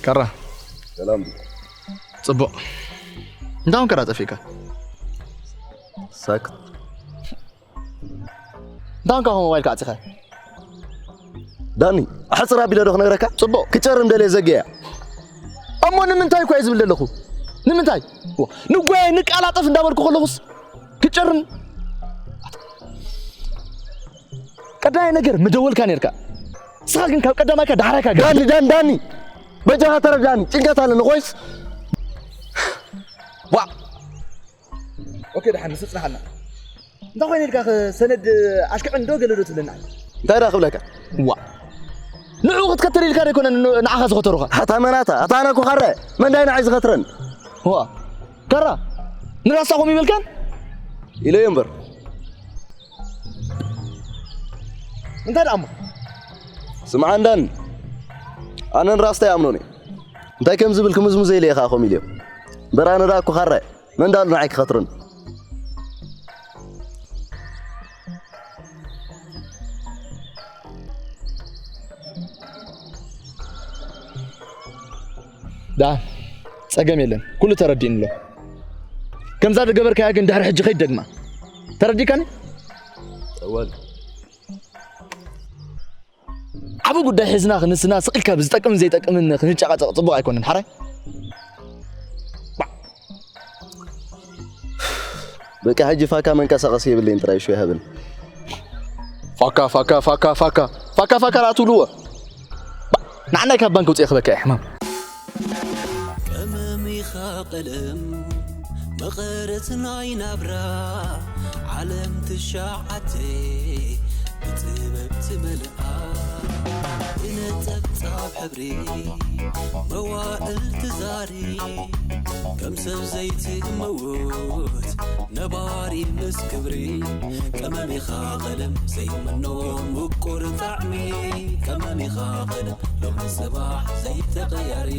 ካራ። ሰላም። ጽቡቕ። እንታይ ኮንካ ጠፊእካ? ሳክት። እንታይ ኮንካ ሞባይልካ ዓጺኻ? ዳኒ፣ ኣሕጽር ኣቢለ ዶ ክነግረካ? ጽቡቕ። ክጨርም ደልየ ዘግየ። እሞ ንምንታይ እኮ እየ ዝብል ዘለኹ? ንምንታይ? ዋ፣ ንጓየ ንቃላጠፍ እንዳበልኩ ከለኹስ ክጨርም። ቀዳማይ ነገር ምደወልካ ነርካ። ንስኻ ግን ካብ ቀዳማይካ ዳሕራይካ ገ- ዳኒ፣ ዳኒ፣ ዳኒ፣ በጃኻ ተረዳኒ። ጭንቀት ኣለኒ ኮይስ። ዋ። ኦኬ፣ ደሓን ንሱ ጽናሓልና። እንታይ ኮይነ ኢልካ ከ ሰነድ ኣሽክዕን ዶ ገለ ዶ ትብለና? እንታይ ደኣ ክብለካ? ዋ። ንዑ ክትከተል ኢልካ ዶ ኣይኮነን ን-፣ ንዓኻ ዝኸተሩኻ? ኣታ መናታ፣ ኣታ ኣነ እኮ ካረ፣ መን ዳይ ንዓይ ዝኸትረን? ዋ። ካራ፣ ንራስታ ከምኡ ይበልካን? ኢለዮ እምበር። እንታይ ደኣ እሞ? ስምዓ እንዳኒ፣ ኣነ ንራስታ ይኣምኖን እየ። እንታይ ከም ዝብል ክምዝምዞ ኢለ እየ ከዓ ከምኡ ኢለዮ። እምበር ኣነ ደኣ እኮ ካረ፣ መን ደኣ ኣሎ ንዓይ ክኸትረን? ደኣ ጸገም የለን፣ ኩሉ ተረዲእኒ ኣሎ። ከምዛ ዝገበርካያ ግን ድሕሪ ሕጂ ከይትደግማ። ተረዲእካኒ? እወ። ዓቢ ጉዳይ ሒዝና ክንስና ስቕ ኢልካ ብዝጠቅምን ዘይጠቅምን ክንጨቃጨቅ ጽቡቅ ኣይኮነን። ሓራይ? በቃ ሕጂ ፋካ መንቀሳቀሲ የብለይን ጥራይ ሹ ይሃብን። ፋካ፣ ፋካ፣ ፋካ፣ ፋካ። ፋካ፣ ፋካ ደኣ ትብልዎ። ንዓናይ ካብ ባንክ ውፅእ ክበካ እየ ሕማም። ቀመም ኢኻ ቀለም መቐረት ናይ ናብራ ዓለም ትሽዓተ ብጥበብ ትመልኣ ብነጠብጣብ ሕብሪ መዋእል ትዛሪ ከም ሰብ ዘይትመውት ነባሪ ምስ ክብሪ ቀመም ኢኻ ቀለም ዘይምኖ ምቁር ጣዕሚ ቀመም ኢኻ ቀለም ሎሚ ጽባሕ ዘይተቐያሪ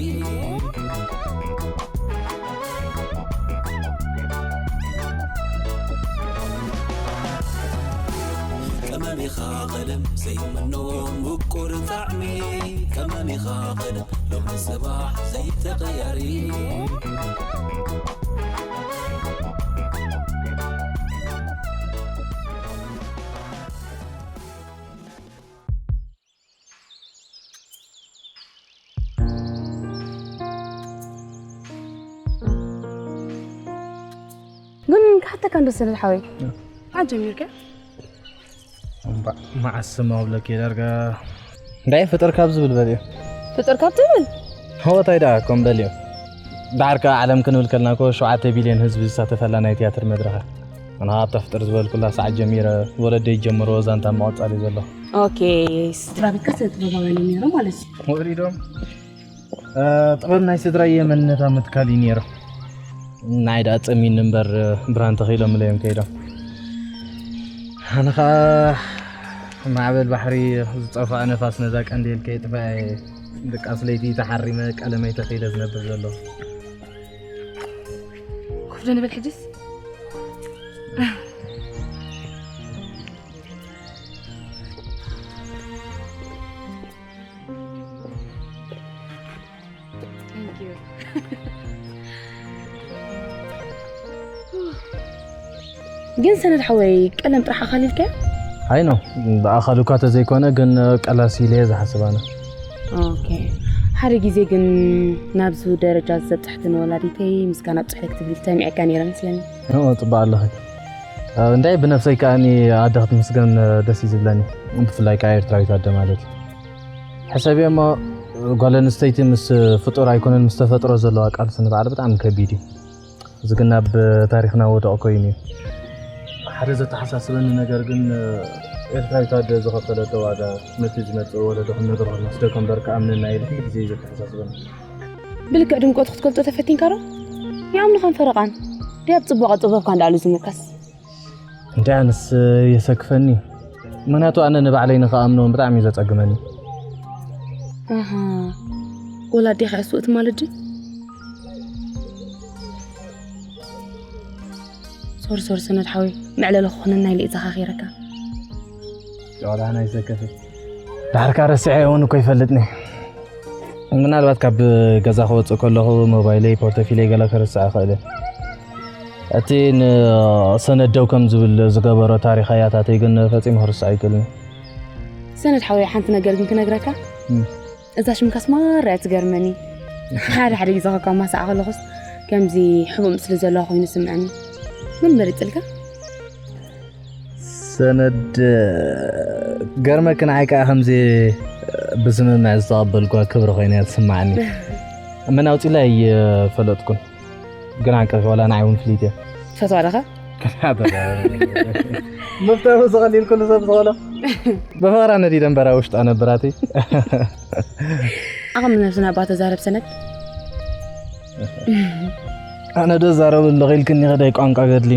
ቀመም ኢኻ ቀለም ዘይምኖ ምቁር ጣዕሚ ቀመም ኢኻ ቀለም ሎሚ ጽባሕ ዘይተቐያሪ ግን ክሓተካ እንዶ ሰለል ሓወይ። መዓስ ጀሚርካ? እምባእ መዓስ ስማ ውለክ ዳርጋ እንታይ ፍጥር ካብ ዝብል በልዮ። ፍጥር ካብ ትብል? ሆወታይ ደኣ ከም በልዮ። ዳርካ ዓለም ክንብል ከልና እኮ ሸውዓተ ቢልዮን ህዝቢ ዝሳተፈላ ናይ ትያትር መድረኻ። ኣነ ኣብታ ፍጥር ዝበልኩላ ሰዓት ጀሚረ ወለደይ ጀምሮ ዛንታ ምቕጻል እዩ ዘሎ። ኦኬ፣ ስድራ ቤትካ ስነ ጥበባውያን እዮም ነይሮም ማለት እዩ። ወሪዶም ጥበብ ናይ ስድራይ የመንነታ ምትካል እዩ ነይሩ። ናይ ደኣ ጸሚኒ እምበር ብርሃን ተኺሎምለ እዮም ከይዶም። ኣነ ኸኣ ማዕበል ባሕሪ ዝጠፍኣ ነፋስ ነዛ ቀንዴል ከየጥፍኣ እየ ድቃስ ለይቲ ተሓሪመ ቀለመይ ተኺለ ዝነብር ዘለኹ። ኮፍ ዶ ንበል ሕጅስ? ግን ሰነድ ሓወይ ቀለም ጥራሕ ኣኻሊልከ? ኣይ ኖ ብኣኻል እኳ ተዘይኮነ ግን ቀላሲ ኢለ እየ ዝሓስብ ኣነ። ኦኬ ሓደ ግዜ ግን ናብዚ ደረጃ ዘብፅሕትኒ ወላዲተይ ምስጋና ኣብፅሕለክ ትብል ሰሚዐካ ነይረ መስለኒ። ኦ ፅቡቅ ኣለኺ። እንታይ ብነብሰይ ከኣኒ ኣደ ክትምስገን ደስ እዩ ዝብለኒ ብፍላይ ከዓ ኤርትራዊት ኣደ ማለት እዩ። ሕሰብዮ እሞ ጓል ኣንስተይቲ ምስ ፍጡር ኣይኮነን ምስ ተፈጥሮ ዘለዋ ቃልሲ ንባዕሉ ብጣዕሚ ከቢድ እዩ። እዚ ግን ናብ ታሪኽና ወደቕ ኮይኑ እዩ። ሓደ ዘተሓሳስበኒ ነገር ግን ኤርትራዊት ኣደ ዝኸፈለቶ ዋጋ ነቲ ዝመጽእ ወለዶ ክንነግሮ ከለና ስደኮ እምበር ክኣምነና ኢለ ኩሉ ግዜ እዩ ዘተሓሳስበኒ። ብልክዕ ድምቀቱ ክትገልጾ ተፈቲንካ ዶ? ይኣምንኻን ፈረቓን ድያብ ጽባቐ ጥበብካ እንዳኣሉ ዝምከስ? እንታይ ኣነስ የሰክፈኒ። ምኽንያቱ ኣነ ንባዕለይ ንኽኣምኖ እውን ብጣዕሚ እዩ ዘጸግመኒ። ኣሃ ወላ ኣዴኻ እያ ስውእቲ ማለት ድዩ? ሶሪ ሶሪ ሰነድ ሓወይ መዕለሊ ክኾነና ኢለ እየ ዘኻኺረካ። ጨዋታ ናይ ዘከፈ ዳሕርካ ረሲዐ እውን እኮ ይፈልጥኒ። ምናልባት ካብ ገዛ ክወፅእ ከለኹ ሞባይለይ፣ ፖርቶፊለይ ገለ ክርስዕ እኽእል እየ። እቲ ንሰነድ ደው ከም ዝብል ዝገበሮ ታሪኽ ኣያታተይ ግን ፈጺሙ ክርስዕ ኣይክእልን። ሰነድ ሓወይ፣ ሓንቲ ነገር ግን ክነግረካ። እዛ ሽምካስ ማራ እያ ትገርመኒ። ሓደ ሓደ ግዜ ከካማሳዕ ከለኹስ ከምዚ ሕቡእ ምስሊ ዘለዋ ኮይኑ ስምዐኒ። ምን መሪፅልካ? ሰነድ ገርመክ ንዓይ ከዓ ከምዚ ብስምምዕ ዝተቐበልኳ ክብሪ ኮይነ እያ ትስማዓኒ። መን ኣውፂላ ኣይፈለጥኩን፣ ግን ዓንቀፊ ዋላ ንዓይ እውን ፍልይቲ እያ። ትፈትዋ ዲኻ? ምፍታው ዝቐሊል ኩሉ ሰብ ዝኾኖ ብፍቕራ ነዲደ እምበራ ውሽጣ ነብራትይ። ኣቐም ነብስና እባ ተዛረብ ሰነድ። ኣነ ዶ ዛረብ ኣለኺ ኢልክኒ ኸዳይ ቋንቋ ገድሊ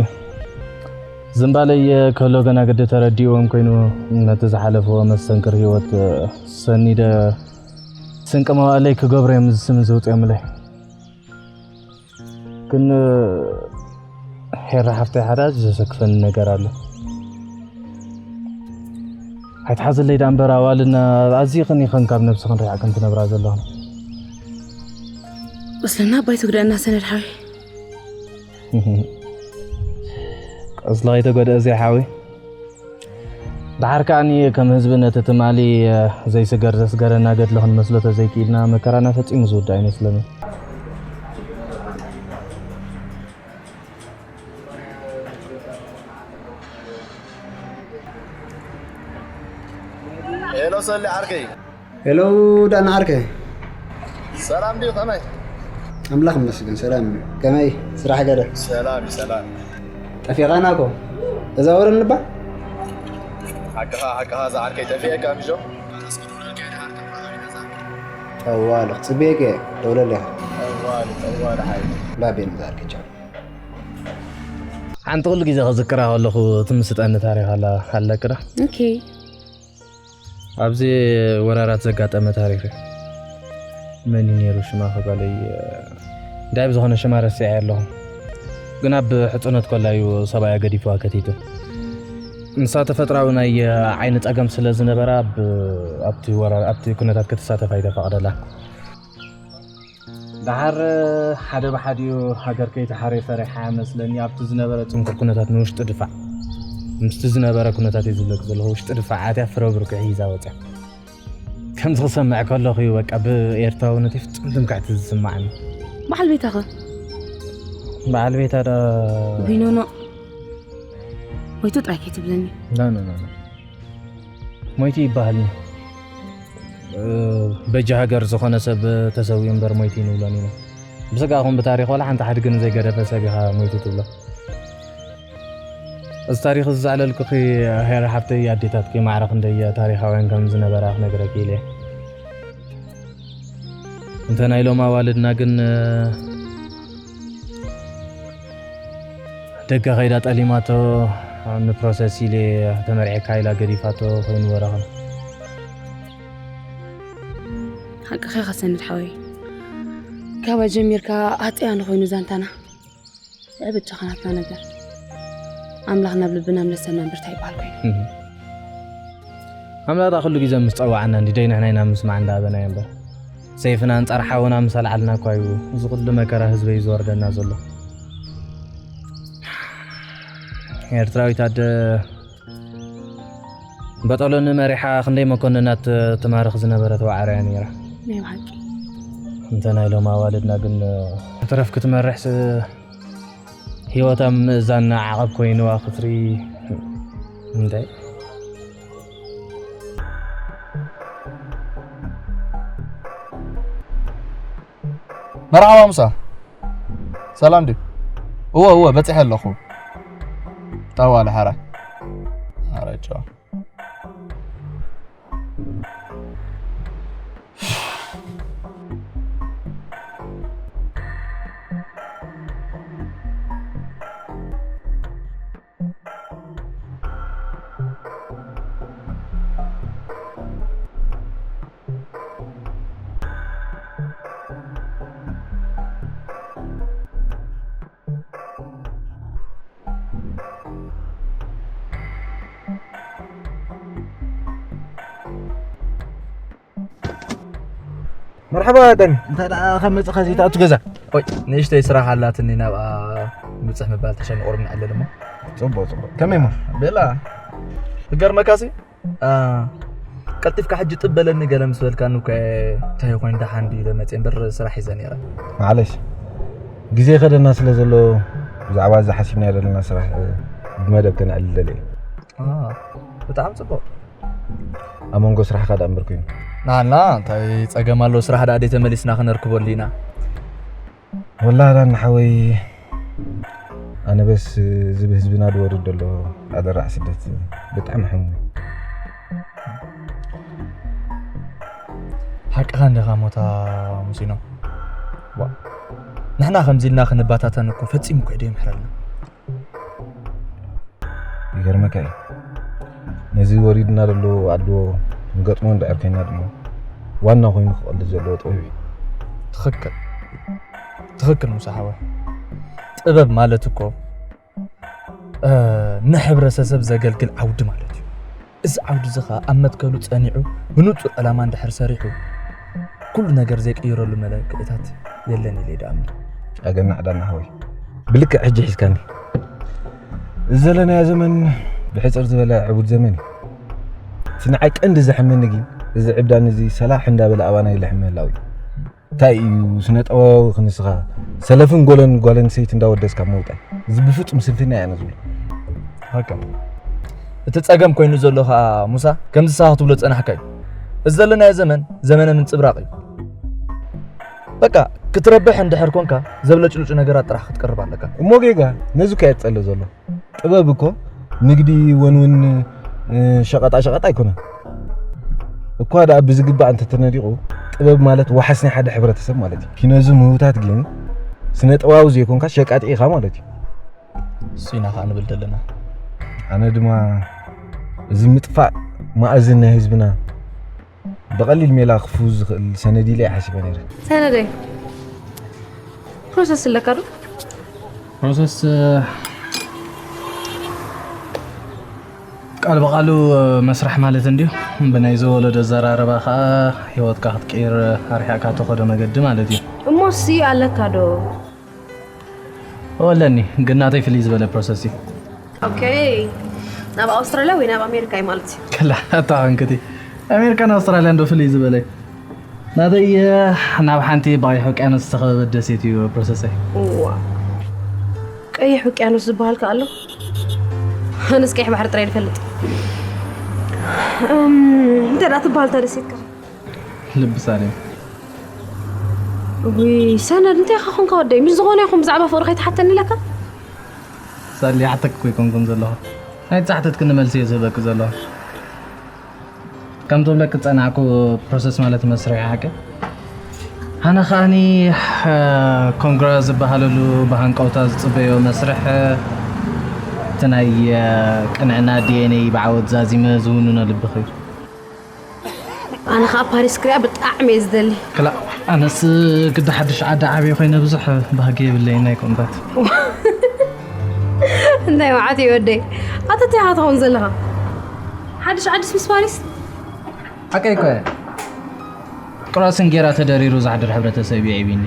ዝምባለይ ከሎ ገና ግዲ ተረዲእዎም ኮይኑ ነቲ ዝሓለፍዎ መስተንክር ህይወት ሰኒደ ስንቂ መዋእለይ ክገብሮ እዮም ዝስም ዝውፅኦምለይ። ግን ሄራ ሓፍተይ ሓደ ኣዝዩ ዘሰክፈኒ ነገር ኣሎ። ኣይትሓዘለይ ዳ እምበር ኣዋልና ኣዝዩ ኸን ይኸን ካብ ነብሲ ክንሪዓ ከም ትነብራ ዘለኹ። ወስለና ኣባይ ትጉዳእና ሰነድ ሓወይ። ቀስሊ ከይተጎድአ እዚኣ ሓወይ። ደሓር ከዓኒ ከም ህዝቢ ነቲ ትማሊ ዘይስገር ዘስገረና ገድሊ ክንመስሎ ተዘይክኢልና መከራና ፈጺሙ ዝውዳእ ኣይመስለንን። ሄሎ ሰሊ ዓርከይ። ሄሎ ዳና ዓርከይ። ሰላም ድዩ ከመይ? ኣምላኽ ይመስገን ሰላም እዩ። ከመይ ስራሕ ገለ? ሰላም እዩ ሰላም። ጠፊኻና እኮ። ተዛወረኒ እባ። ሓቅኻ ሓቅኻ ዝዓርከይ ጠፊኤካ ምሾ። ጠዋል ክጽበየከ ደውለለኻ። ጠዋል ጠዋል ሓይ። ባቤን ዝዓርከይ ቻው። ሓንቲ ኩሉ ግዜ ክዝክራ ከለኹ ትምስጠኒ ታሪኽ ኣላ ኣለክዳ። ኦኬ። ኣብዚ ወራራት ዘጋጠመ ታሪኽ እዩ። መን እዩ ነይሩ ሽማ ክበለይ? እንታይ ብዝኾነ ሽማ ረሲዐ ኣለኹ። ግን ኣብ ሕፅነት ኮላ እዩ ሰብኣያ ገዲፍዋ ከቲቱ። ንሳ ተፈጥራዊ ናይ ዓይኒ ፀገም ስለ ዝነበራ ኣብ- ኣብቲ ወራር ኣብቲ ኩነታት ክትሳተፍ ኣይተፈቕደላን። ደሓር ሓደ ብሓዲኡ ሃገር ከይትሓርይ ፈሪሓ መስለኒ ኣብቲ ዝነበረ ፅንኩር ኩነታት ንውሽጢ ድፋዕ ምስቲ ዝነበረ ኩነታት እዩ ዝብለክ ዘለኹ ውሽጢ ድፋዕ ኣትያ ፍረ ብርቂ ሒዛ ወፅያ። ከምዚ ክሰምዕ ከለኹ እዩ በቃ ብኤርትራውነተይ ፍጹም ትምክሕቲ ዝስማዓኒ። በዓል ቤታኸ? በዓል ቤታ ዳ ቢኖኖ ሞይቱ ጥራይ ከይትብለኒ። ና ና ና ና። ሞይቱ ይበሃል። በጃ ሃገር ዝኾነ ሰብ ተሰዊኡ እምበር ሞይቱ ይንብሎን ኢና። ብስጋ ኹን ብታሪኽ ዋላ ሓንቲ ሓድግን ዘይገደፈ ሰብ ኢኻ ሞይቱ ትብሎ። እዚ ታሪኽ እዚ ዘዕለልኩኺ ሄር ሓፍተይ ኣዴታትኪ ማዕረ ክንደይ ታሪኻውያን ከም ዝነበራ ክነግረኪ ኢለ። እንተ ናይ ሎም ኣዋልድና ግን ደገ ከይዳ ጠሊማቶ ንፕሮሰስ ኢለ ተመርዒካ ኢላ ገዲፋቶ ኮይኑ ወረቐ። ሓቅኻ ኢኻ ሰንድ ሓወይ። ካባ ጀሚርካ ኣጥያ ንኾይኑ ዛንታና። ዕብድ ጀኻናትና ነገር ኣምላኽ ናብ ልብና ምለሰና እምብርታ ይበሃል ኮይኑ። ኣምላኽ ዳ ኩሉ ግዜ ምስ ጸዋዓና እንዲ ደይ ንሕና ኢና ምስማዕ እንዳበና እምበር ሰይፍና ኣንጻር ሓውና ምስ ኣልዓልና እኳ እዩ እዚ ኩሉ መከራ ህዝበይ ዝወርደና ዘሎ። ኤርትራዊት ኣደ በጠሎኒ መሪሓ ክንደይ መኮንናት ትማርኽ ዝነበረት ዋዕሮ እያ ነይራ። ናይ ብሓቂ። እንተ ናይ ሎም ኣዋልድና ግን ክትረፍ ክትመርሕስ ህይወታ ምእዛን ዓቐብ ኮይንዋ ክትርኢ እንታይ መርሓባ ሙሳ ሰላም ድዩ? እወ እወ በፂሐ ኣለኹ። ጠዋለ ሓራይ ሓራይ ጨዋ መርሓባ ዳኒ። እንታይ ደኣ ካብ መጽኻ ዘይትኣቱ ገዛ? ቆይ፣ ንእሽተይ ስራሕ ኣላትኒ፣ ናብኣ ምብጽሕ ምባል ተሸንቆርኒ ኣለል እሞ። ጽቡቕ፣ ጽቡቕ። ከመይ እሞ? ቤላ። ክገርመካሲ፣ አ፣ ቀልጢፍካ ሕጂ ጥበለኒ ገለ ምስ በልካኒ እኮ፣ እንታይ ኮይኑ ደሓን ድዩ ኢለ መጽየ እምበር ስራሕ ሒዘ ነይረ። ማዕለሽ፣ ግዜ ከደና ስለ ዘሎ፣ ብዛዕባ እዚ ሓሲብናዮ ዘለና ስራሕ፣ እ፣ ብመደብ ከነዕልል ደልየ። አ፣ ብጣዕሚ ጽቡቕ። ኣብ መንጎ ስራሕካ ደኣ እምበር ኮይኑ። ናና፣ እንታይ ጸገም ኣሎ? ስራሕ ደኣ ደይ ተመሊስና ክነርክበሉ ኢና። ወላ ዳን ሓወይ፣ ኣነ በስ እዚ ብህዝብና ዝወርድ ዘሎ ኣደራዕ ስደት ብጣዕሚ ሕሙም። ሓቅኻ እንዲኻ ሞታ ሙሲኖ። ዋ፣ ንሕና ከምዚ ኢልና ክንበታተን እኮ ፈጺሙ እኮ እዩ ደይምሕረልና። ይገርመካ እዩ። ነዚ ወሪድና ዘሎ ኣድዎ ንገጥሞ እንድሕር ኮይና ድማ ዋና ኮይኑ ክቐልድ ዘለዎ ጥበብ እዩ። ትኽክል። ትኽክል ሙሳ ሓወይ። ጥበብ ማለት እኮ፣ እ፣ ንሕብረተሰብ ዘገልግል ዓውዲ ማለት እዩ። እዚ ዓውዲ እዚ ኸኣ ኣብ መትከሉ ጸኒዑ ብንጹር ዕላማ እንድሕር ሰሪሑ፣ ኩሉ ነገር ዘይቅይረሉ መለክዕታት የለን ኢለ ይድኣምን። ኣገናዕ ዳና ሓወይ። ብልክዕ ሕጂ ሒዝካኒ። እዚ ዘለናዮ ዘመን ብሕጽር ዝበለ ዕቡድ ዘመን እዩ። እቲ ንዓይ ቀንዲ ዘሕመኒ ግን፣ እዚ ዕብዳን እዚ ሰላሕ እንዳበለ ኣባና ይልሕም ምህላው እዩ። እንታይ እዩ ስነ ጥበባዊ ክንስኻ፣ ሰለፍን ጎለን ጓል ኣንስተይቲ እንዳወደስካ ምውጣይ? እዚ ብፍጹም ስንፍና እየ ኣነ ዝብሎ። ሃካ። እቲ ጸገም ኮይኑ ዘሎ ኸኣ ሙሳ፣ ከምዚ ንስኻ ክትብሎ ዝጸናሕካ እዩ። እዚ ዘለናዮ ዘመን፣ ዘመነ ምንጽብራቕ እዩ። በቃ፣ ክትረብሕ እንድሕር ኮንካ፣ ዘብለጭልጩ ነገራት ጥራሕ ክትቅርብ ኣለካ። እሞ ጌጋ፣ ነዚ እኮ እየ ዝጸልእ ዘሎ። ጥበብ እኮ ንግዲ ወንውን፣ እ፣ ሸቐጣ ሸቐጥ ኣይኮነን። እኳ ደኣ ብዝግባእ እንተተነዲቑ፣ ጥበብ ማለት ዋሕስ ናይ ሓደ ሕብረተሰብ ማለት እዩ። ኪነዚ ምህውታት ግን ስነ ጥበባዊ ዘይኮንካ ሸቃጢ ኢኻ ማለት እዩ። እሱ ኢና ኸኣ ንብል ዘለና። ኣነ ድማ እዚ ምጥፋእ መኣዝን ናይ ህዝብና ብቐሊል ሜላ ክፍውስ ዝኽእል ሰነድ ኢለ እየ ሓሲበ ነይረ። ሰነደይ ፕሮሰስ ኣለካ ዶ? ፕሮሰስ፣ እ፣ ቃል ብቓሉ፣ እ፣ መስራሕ ማለት እንድዩ። ብናይዚ ወለዶ ኣዘራርባ ኸኣ ህይወትካ ክትቅይር፣ እ፣ ኣርሒቕካ ትኸዶ መገዲ ማለት እዩ። እሞ እሲ ኣለካ ዶ? ኣለኒ፣ ግን ናተይ ፍልይ ዝበለ ፕሮሰስ እዩ። ኦኬ። ናብ ኣውስትራልያ ወይ ናብ ኣሜሪካ እዩ ማለት እዩ? ከላ፣ ኣታ ሓንክቲ። ኣሜሪካን ኣውስትራልያን ዶ ፍልይ ዝበለ? ናተይ፣ እ፣ ናብ ሓንቲ ብቐይሕ ውቅያኖስ ዝተኸበበት ደሴት እዩ ፕሮሰሰይ። እዋ። ቀይሕ ውቅያኖስ ዝበሃል ከ ኣሎ? ኣነስ ቀይሕ ባሕሪ ጥራይ ዝፈልጥ። እም፣ እንታይ ደኣ ትበሃል እታ ደሴት ከ? ልቢ ሳሌም። ውይ፣ ሰነድ፣ እንታይ ኢኻ ኾንካ ወደይ? ምስ ዝኾነ ይኹን ብዛዕባ ፍቕሪ ከይትሓተኒ ኢለካ? ሳሊ፣ ሓተክ እኮ ኣይኮንኩን ዘለኹ። ናይ ጻሕተት ክንመልስ እየ ዝህበክ ዘለኹ። ከም ትብለክ ዝጸናዕኩ ፕሮሰስ ማለት መስርሕ ሓቂ። ኣነ ከኣኒ፣ እ፣ ኮንግራ ዝበሃለሉ ብሃንቀውታ ዝጽበዮ መስርሕ፣ እቲ ናይ፣ እ፣ ቅንዕና ዲ ኤን ኤ ብዓወት ዛዚመ ዝውንኖ ልብኺ እዩ። ኣነ ኸኣ ፓሪስ ክሪኣ ብጣዕሚ እየ ዝደሊ። ክላእ፣ ኣነስ ግዲ ሓድሽ ዓዲ ዓብየ ኮይነ ብዙሕ ባህጊ የብለይን ናይ ኮንታት። እንታይ መዓት እዩ ወደይ? ኣታ እንታይ ኢኻ ትኸውን ዘለኻ? ሓድሽ ዓድስ ምስ ፓሪስ? ሓቀይ እኮ እየ። ቁራስ እንጌራ ተደሪሩ ዝሓድር ሕብረተሰብ እዩ የዕብየኒ።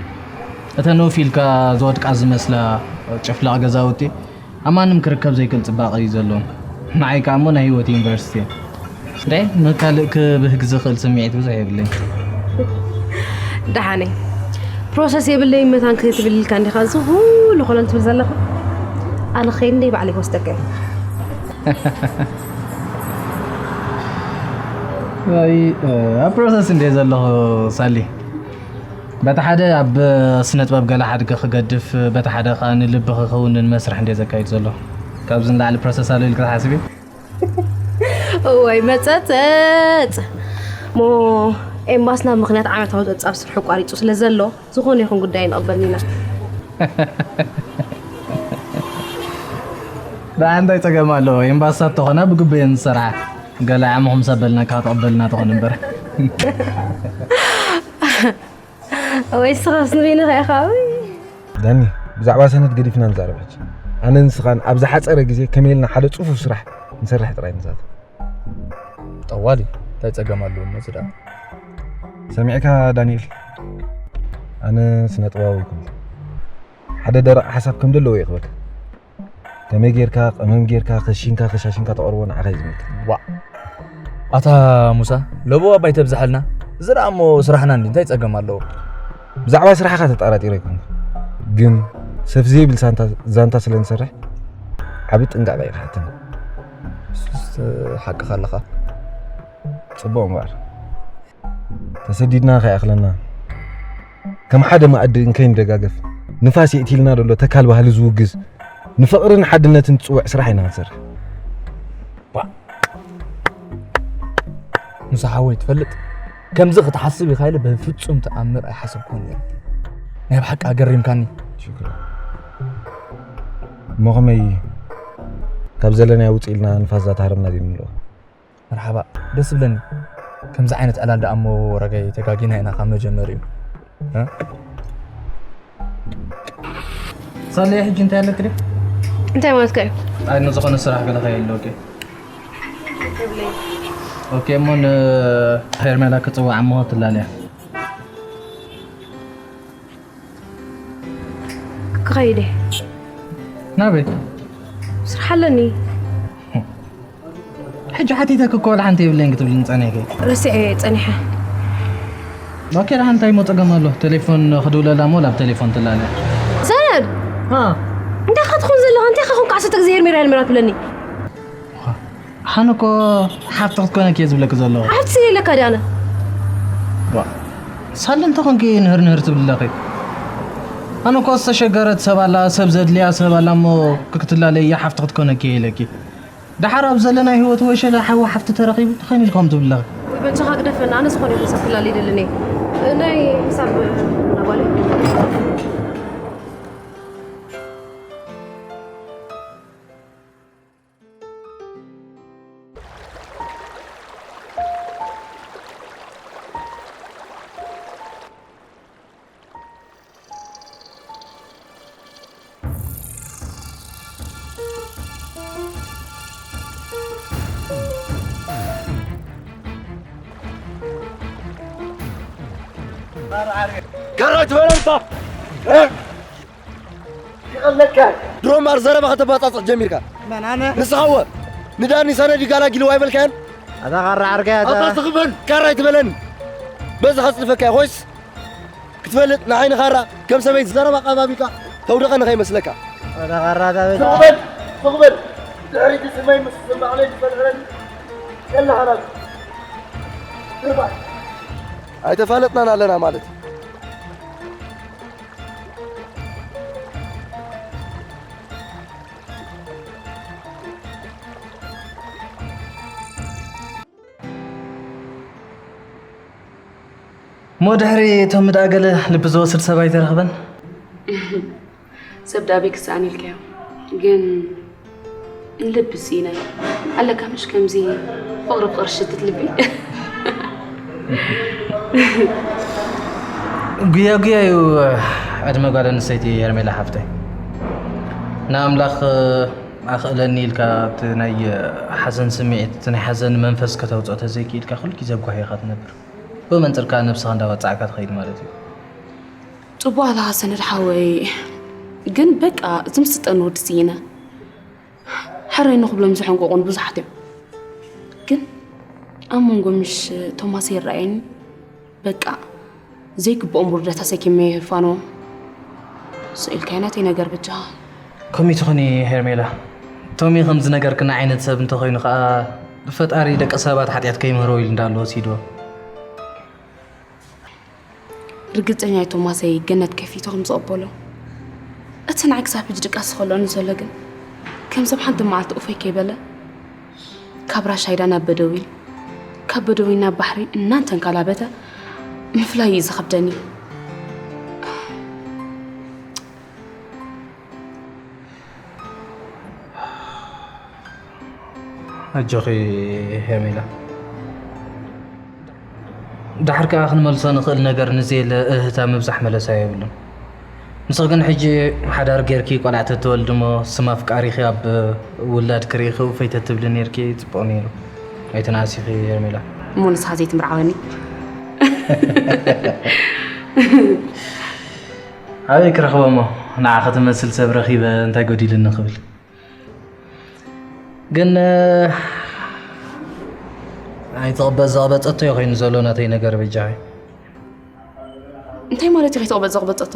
እተን ውፍ ኢልካ ዝወድቃ ዝመስላ ጭፍላቕ ገዛውቲ ኣብ ማንም ክርከብ ዘይክእል ጽባቐ እዩ ዘለዎም። ንዓይ ከኣ እሞ ናይ ህይወት ዩኒቨርሲቲ እየን። እንዴ፣ ንካልእ ክብህግ ዝኽእል ስምዒት ብዙሕ የብለይን። ደሓነይ፣ ፕሮሰስ የብለይን መታን ክትብል ኢልካ እንዲኻ እዚ ኩሉ ኮለል ትብል ዘለኻ? ኣነ ኸይድ እንደ ባዕለይ ክወስደካ እየ። ኣይ፣ ኣብ ፕሮሰስ እንደ ዘለኹ ሳሊ። በቲ ሓደ ኣብ ስነ ጥበብ ገለ ሓድገ ክገድፍ፣ በቲ ሓደ ከኣ ንልቢ ክኸውንን መስርሕ እንደ ዘካይድ ዘሎ። ካብዚ ንላዕሊ ፕሮሰስ ኣሎ ኢልክ ትሓስቢ? እዋይ፣ መጸጸጽ። ሞ ኤምባስና ብምኽንያት ዓመታዊ ጸብጻብ ስርሑ ቋሪጹ ስለ ዘሎ፣ ዝኾነ ይኹን ጉዳይ ንቕበል ኢና። ደኣ እንታይ ጸገም ኣለዎ? ኤምባስታት ተኾና ብግቡእ እየን ዝሰርሓ። ገለ ዓመኹም ሰብ በልና ካብ ትቕበልና ትኾን እምበር። ወይ ስኻስ ንበይንኻ ኢኻ ወይ? ዳኒ፣ ብዛዕባ ሰነድ ገዲፍና ንዛረብ ሕጂ። ኣነ ንስኻን ኣብ ዝሓጸረ ግዜ ከመይ ኢልና ሓደ ጽፉፍ ስራሕ ንሰርሕ ጥራይ ንዛተብ። ጠዋሊ፣ እንታይ ጸገም ኣለዎ እሞ እዚ ደኣ? ሰሚዕካ ዳንኤል፣ ኣነ ስነ ጥበባዊ ይኩን ሓደ ደረቕ ሓሳብ ከም ደለዎ ይኽበካ። ከመይ ጌርካ ቀመም ጌርካ ከሺንካ ከሻሽንካ ተቕርቦ ንዓኻ እዩ ዝምልከት። ዋ፣ ኣታ ሙሳ፣ ለቦ ኣባይ ተብዝሓልና። እዚ ደኣ እሞ ስራሕና እንዲ እንታይ ጸገም ኣለዎ? ብዛዕባ ስራሕካ ተጣራጢረ ኣይኮንኩ፣ ግን ሰፍ ዘይብል ሳንታ ዛንታ ስለ ንሰርሕ ዓቢ ጥንቃቐ እዩ ክሓተና። እሱስ ሓቅኻ ኣለኻ። ጽቡቕ እምበኣር፣ ተሰዲድና ከይኣኽለና፣ ከም ሓደ መኣዲ እንከይንደጋገፍ፣ ንፋስ የእትልና ዘሎ ተካል ባህሊ ዝውግዝ፣ ንፍቕርን ሓድነትን ዝጽውዕ ስራሕ ኢና ክንሰርሕ። ባ፣ ሙሳ ሓወይ፣ ትፈልጥ፣ ከምዚ ክትሓስብ ኢኻ ኢለ በፍጹም ተኣምር ኣይሓሰብኩን ነይረ። ናይ ብሓቂ ኣገሪምካኒ። ሽክራ። እሞ ከመይ ካብ ዘለናዮ ውጽእ ኢልና ንፋስ ዛተሃረምና ዘይንምልኦ? መርሓባ፣ ደስ ይብለኒ። ከምዚ ዓይነት ዕላል ደኣ እሞ ረጋይ ተጋጊና ኢና ካብ መጀመሪኡ። እ? ሳሌ፣ ሕጂ እንታይ ኣለክ ድዩ? እንታይ ማለትካ እዩ? ኣይ፣ ንዝኾነ ስራሕ ገለ ከየለ፣ ኦኬ። ኦኬ፣ እሞ ንሄርሜላ ክጽውዓ እሞ ትላለያ። ክኸይድ እየ። ናበይ? ስራሕ ኣለኒ። ሕጂ ሓቲተክ እኮ ዋላ ሓንቲ የብለይን ክትብልኒ ጸኒሕኪ። ረሲዐ እየ ጸኒሐ። ኦኬ፣ ደሓን እንታይ እሞ ጸገም ኣሎ? ቴሌፎን ክድውለላ እሞ ላብ ቴሌፎን ትላለ። ሰነድ! አ። እንታይ ኢኻ ትኾን ዘለኻ? እንታይ ኢኻ ኮንካ ዓሰርተ ግዜ ሄርሜላ ሄርሜላ ትብለኒ? ኣነ እኮ ሓፍቲ ክትኮነኪ እየ ዝብለኪ ዘለኹ። ሓፍቲ ስለ ኢለካ ድየ ኣነ? ዋ፣ ሳሊ እንተኾንኪ ንህር ንህር ትብሊ ኣለኺ። ኣነ እኮ ዝተሸገረት ሰብ ኣላ፣ ሰብ ዘድልያ ሰብ ኣላ እሞ ክትላለይ እያ ሓፍቲ ክትኮነኪ እየ ኢለኪ። ደሓር ኣብ ዘለና ህይወት ወሸለ ሓው ሓፍቲ ተረኺቡ ተኸይኑ ኢልኩም ትብሊ ኣለኺ። ወይ በጃኻ ግደፈና፣ ኣነ ዝኾነ ይኹን ሰብ ክላል ይደልን እየ። ናይ ምሳብ ናባለ ካራ ትበለልታ። እ? ይቐለካ። ድሮ ማር ዘረባ ከተባጻጽዕ ጀሚርካ። መን ኣነ? ንስኻ እወ። ንዳኒ ሰነድ ይጋላጊልዋ ኣይበልካዮን? ኣታ ካራ ዓርከይ ኣታ። ኣታ ስኽበል፣ ካራ ኣይትበለኒ። በዚ ከጽድፈካ እየ፣ ኮይስ? ክትፈልጥ ንዓይ ንኻራ ከም ሰበይቲ ዘረባ ቀባቢካ ተውደቐኒ ከይመስለካ። ኣታ ካራ ኣታ ቤት። ስኽበል፣ ስኽበል። ድሕሪት ስመይ ምስ ስማዕለይ ዝፈልዕለኒ ከለኻ ናብዚ። ትርባሕ። ኣይተፋለጥናን ኣለና ማለት እዩ። እሞ ድሕሪ እቶም ምድኣ ገለ ልቢ ዝወስድ ሰብ ኣይተረኽበን? ሰብ ደኣ ኣበይ ክሰኣን ኢልካዮ? ግን ንልቢ ስኢናዮ። ኣለካ ምሽ ከምዚ ፍቕሪ ፍቕሪ ሽትት ልቢ? ጉያ ጉያ እዩ ዕድመ ጓል ኣንስተይቲ ሄርሜላ ሓፍተይ። ንኣምላኽ ኣኽእለኒ ኢልካ ኣብቲ ናይ ሓዘን ስምዒት፣ እቲ ናይ ሓዘን መንፈስ ከተውፅኦ ተዘይክኢልካ ኩሉ ግዜ ኣብ ጓሂ ኢኻ ትነብር። ብኡ መንፅር ከዓ ነብስኻ እንዳወፃዕካ ትኸይድ ማለት እዩ። ጽቡቕ ኣለኻ ሰነድ ሓወይ፣ ግን በቃ ዝምስጠኒ ወዲ ስኢነ። ሕራይ ንኽብሎም ዝሕንቆቑን ብዙሓት እዮም። ግን ኣብ መንጎ ምሽ ቶማስ ይረኣየኒ። በቃ ዘይግብኦም ውርደት ኣሰኪመ ይፋንዎም። ስኢልካዮ ናተይ ነገር በጃኻ። ከምኡ ትኹኒ ሄርሜላ። ቶሚ ከምዚ ነገርክና ዓይነት ሰብ እንተኾይኑ ኸኣ ብፈጣሪ ደቂ ሰባት ሓጢኣት ከይምህሮ ኢሉ እንዳለ ወሲድዎ። ርግጸኛ እየ ቶማሰይ ገነት ከፊቱ ከም ዝቕበሎ። እቲ ንዓይ ክሳብ ሕጂ ድቃስ ዝኸልኦኒ ዘሎ ግን ከም ሰብ ሓንቲ መዓልቲ ኡፈይ ከይበለ ካብ ራሻይዳ ናብ በደዊን ካብ በደዊን ናብ ባሕሪ እናንተንካላበተ ምፍላይ እዩ ዝኸብደኒ። ኣጆኺ ሄርሜላ። ደሓር ከኣ ክንመልሶ ንኽእል ነገር ንዘየለ እህታ ምብዛሕ መለሳ የብሉን። ንስኺ ግን ሕጂ ሓዳር ጌርኪ ቆልዓ ተትወልዲ እሞ ስም ኣፍቃሪኺ ኣብ ውላድ ክርእኺ ውፈይ ተትብሊ ኔርኪ ጽቡቕ ኔሩ። ኣይትንኣስ ኢኺ ሄርሜላ። እሞ ንስኻ ዘይትምርዓወኒ? ኣበይ ክረኽቦ እሞ? ንዓኺ ትመስል ሰብ ረኺበ እንታይ ጎዲሉኒ ክብል። ግን ኣይትቕበ ዘቕበጸቶ እዩ ኮይኑ ዘሎ ናተይ ነገር በጃኺ። እንታይ ማለት እዩ ከይትቕበ ዘቕበጸቶ?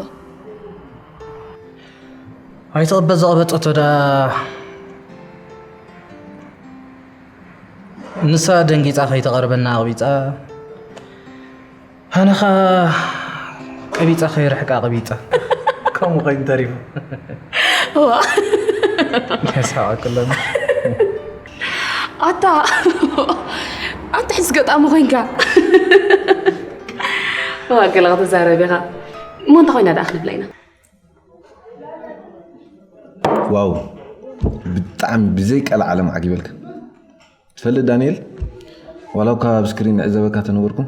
ኣይትቕበ ዘቕበጸቶ ዳ ንሳ ደንጊጻ ከይተቐርበና ኣቕቢጻ ኣነኻ ቀቢጻ ከይርሕቃ ቀቢጻ ከምኡ ኮይኑ ተሪፉ። ዋ የስሓቀክሎም። ኣታ ኣታ ሕዚ ገጣሚ ኮይንካ። ዋ ገለ ክትዛረብ ኢኻ። እሞ እንታይ ኮይና ደኣ ክንብላ ኢና? ዋው ብጣዕሚ ብዘይ ቃል ዓለም ዓጊበልካ። ትፈልጥ ዳንኤል፣ ዋላ እኳ ኣብ ስክሪን ዕዘበካ ተነበርኩ፣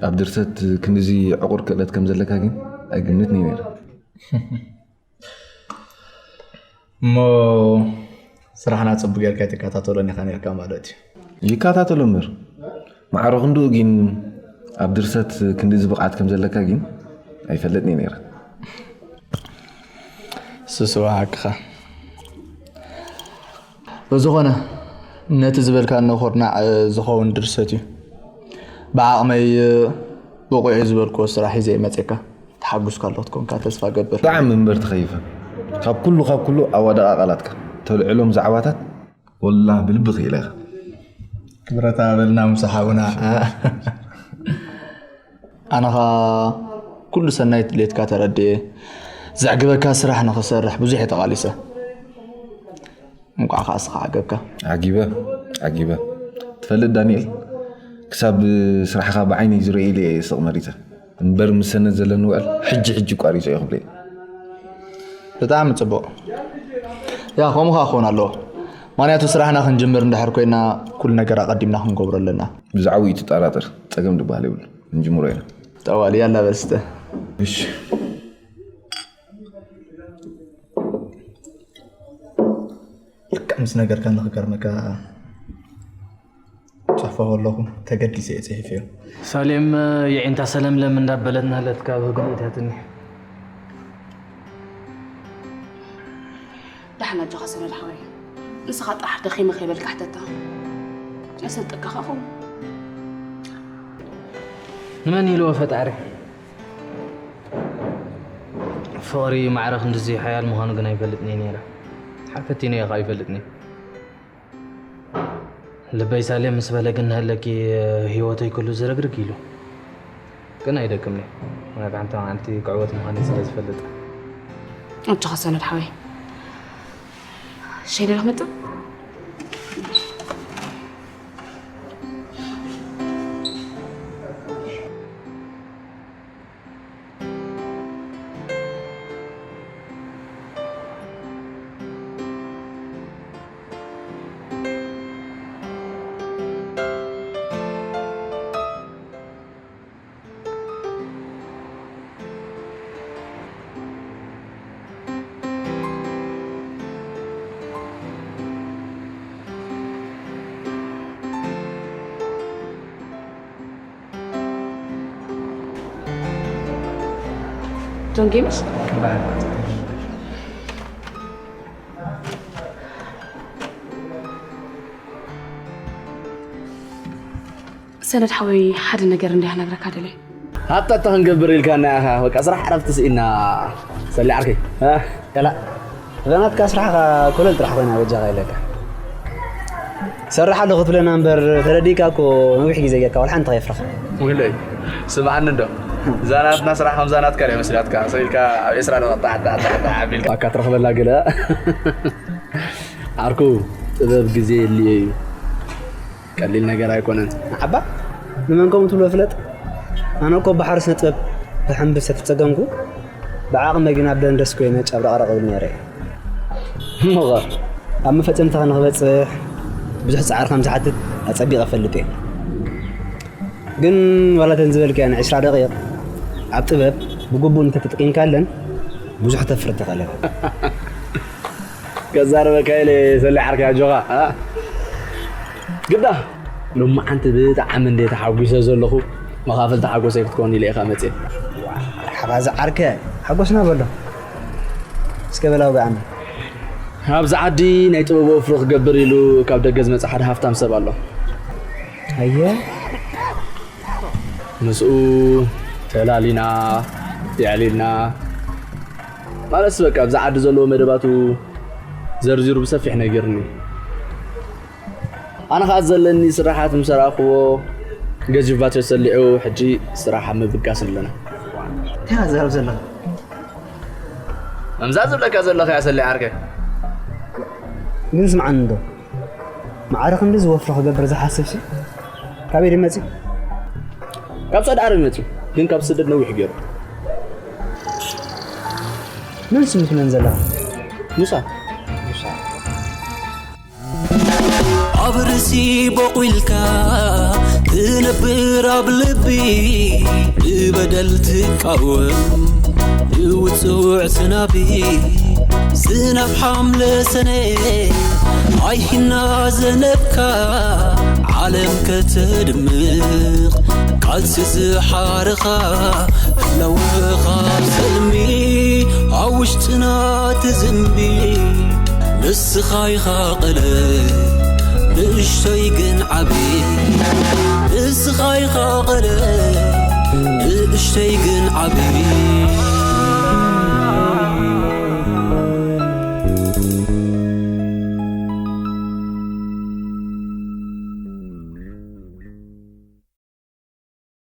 ኣብ ድርሰት ክንድዚ ዕቑር ክእለት ከም ዘለካ ግን ኣይግምትን እየ ነይረ። እሞ ስራሕና ጽቡቅ ጌርካ ኣይትከታተሎን ኢኻ ነርካ ማለት እዩ። ይከታተሎ እምበር ማዕረ ክንድኡ ግን ኣብ ድርሰት ክንድዚ ብቕዓት ከም ዘለካ ግን ኣይፈልጥን እየ ነይረ። ስስዋ ሓቅኻ። ብዝኾነ ነቲ ዝበልካኒ ኩርናዕ ዝኸውን ድርሰት እዩ። ብዓቕመይ ብቑዕ ዝበልክዎ ስራሕ ሒዘ እየ መፅየካ። ተሓጉስካ ኣለኹ ትኮንካ ተስፋ ገብር። ብጣዕሚ እምበር ተኸይፈ። ካብ ኩሉ ካብ ኩሉ ኣዋዳቓ ቃላትካ ተልዕሎም ዛዕባታት ወላሂ ብልቢ ክኢለ ኢኻ። ክብረት ሃበልና ሙሳ ሓውና። ኣነ ኸኣ ኩሉ ሰናይ ድሌትካ ተረዲኤ ዘዕግበካ ስራሕ ንኽሰርሕ ብዙሕ እየ ተቓሊሰ። እንቋዕ ከኣ እስኻ ዓገብካ። ዓጊበ ዓጊበ። ትፈልጥ ዳንኤል፣ ክሳብ ስራሕኻ ብዓይነይ ዝርእየሉ እየ ስቕ መሪጸ። እምበር ምስ ሰነድ ዘለኒ ውዕል ሕጂ ሕጂ ቋሪጸዮ ክብል እየ። ብጣዕሚ ጽቡቕ። ያ ከምኡ ከኣ ክኸውን ኣለዎ። ምኽንያቱ ስራሕና ክንጅምር እንድሕር ኮይና ኩሉ ነገር ኣቐዲምና ክንገብሮ ኣለና። ብዛዕባኡ ኣይትጠራጠር፣ ጸገም ዝበሃል የብሉን። ክንጅምሮ ኢና። ጠዋሊ ያላ በል ስተ። እሺ። ልክዕ ምስ ነገርካኒ ክገርመካ ጽሕፎ ከለኹ ተገዲሰ እየ ጽሒፈዮ። ሳሌም የዒንታ ሰለምለም እንዳበለትና ለትካ ብህግን እትያትኒ። ደሓን ኣጆኻ ሰነድ ሓወይ፣ ንስኻ ጥራሕ ደኺመ ከይበልካ ሕተታ። የሰልጠካ ከኣ ኸውን። ንመን ኢልዎ ፈጣሪ? ፍቕሪ ማዕረ ክንድዚ ሓያል ምዃኑ ግን ኣይፈልጥን እየ ነይረ። ሓፈቲነ እየ ከኣ ኣይፈልጥን እየ። ልበይ ሳሌም ምስ በለ ግን ንህለኪ ህይወተይ ኩሉ ዝርግርግ ኢሉ። ግን ኣይደክምን እየ። ምኽንያቱ ሓንቲ መዓልቲ ክዕወት ምዃነይ ስለ ዝፈልጥ። ኣጆኻ ሰነድ ሓወይ። ሸይደ ዶ ክመጽእ? ጆን ጌምስ ሰነድ ሓወይ ሓደ ነገር እንዲያ ክነግረካ ደልየ። ሃብታ ክንገብር ኢልካና ኢኻ በቃ ስራሕ ዕረፍቲ ስኢና ሰሊ ዓርከይ። እ? ከላ እዛ ናትካ ስራሕኻ ኮለል ጥራሕ ኮይና በጃኻ ኢለካ። ሰርሕ ኣለኹ ክትብለና እምበር ተረዲእካ እኮ ነዊሕ ግዜ ጌርካ ዋላ ሓንቲ ከየፍረኻ። ውለይ ስምዓኒ እንዶ እዛ ናትና ስራሕ ከምዛ ናትካ ድያ መስላትካ ሰኢልካ ኣብ ዒስራ ደቂቕ ጣዕ ጣዕ ጣዕ ጣዕ ኣቢልካ። ባካ ትረኽበላ ገለ ዓርኩ ጥበብ ግዜ የድልዮ እዩ። ቀሊል ነገር ኣይኮነን። ዓባ ንመን ከምኡ ትብሎ ፍለጥ። ኣነ እኮ ባሕሪ ስነ ጥበብ ክሕንብስ ተተጸገምኩ ብዓቕመይ ግን ኣብ ደንደስ ኮይነ ጨብረቕረቕ እብል ነይረ እየ። እሞኸ ኣብ መፈጸምታኻ ንኽበጽሕ ብዙሕ ጻዕሪ ከም ዝሓትት ኣጸቢቐ እፈልጥ እየ። ግን ዋላ እተን ዝበልካየን ዕስራ ደቂቕ ኣብ ጥበብ ብግቡእ እንተተጠቂምካለን ብዙሕ ተፍሪ ትኽእል ኢኻ። ከዛርበካ ኢለ ሰሊ ዓርከይ ኣጆኻ። ግዳ ሎማዓንቲ ብጣዕሚ እንደ ተሓጒሰ ዘለኹ መኻፈልቲ ሓጎሰይ ክትኮን ኢለ ኢኻ መፅእ። ሓፋዚ ዓርከ ሓጎስና በሎ እስከ በላ ውጋኣና። ኣብዚ ዓዲ ናይ ጥበብ ወፍሪ ክገብር ኢሉ ካብ ደገ ዝመፀ ሓደ ሃፍታም ሰብ ኣሎ። ኣየ ምስኡ ተላሊና የዕሊልና ማለት በቃ ኣብዚ ዓዲ ዘለዎ መደባቱ ዘርዚሩ ብሰፊሕ ነጊርኒ። ኣነ ከዓ ዘለኒ ስራሓት ምስ ረኣኽዎ ገዚፍ ቫቸር ሰሊዑ ሕጂ ስራሕ ኣብ ምብጋስ ኣለና። እንታይ ትዛረብ ዘለኻ? እምዛ ዝብለካ ዘለኹ እያ ሰሊዓ ዓርከይ። ግን ስምዓኒ እንዶ ማዕረ ክንዲ ዝወፍሮ ክገብር ዝሓስብ ሲ ካበይ ድመፂ? ካብ ሳውዲ ዓረብ መፂኡ ግን ካብ ስደት ነዊሕ ገይሩ። መን ስሙ ትብለን ዘለኻ? ሙሳ። ኣብ ርእሲ ቦቑልካ ትነብር ኣብ ልቢ ብበደል ትቃወም ንውፅውዕ ዝናቢ ዝናብ ሓምለ ሰነ ኣይሂና ዘነብካ ዓለም ከተድምቕ ቃልሲ ዝሓርኻ ኣለወኻ ሰልሚ ኣብ ውሽጥና ትዝንቢ ንስኻ ኢኻ ቀለ ንእሽቶይ ግን ዓቢ ንስኻ ኢኻ ቀለ ንእሽቶይ ግን ዓቢ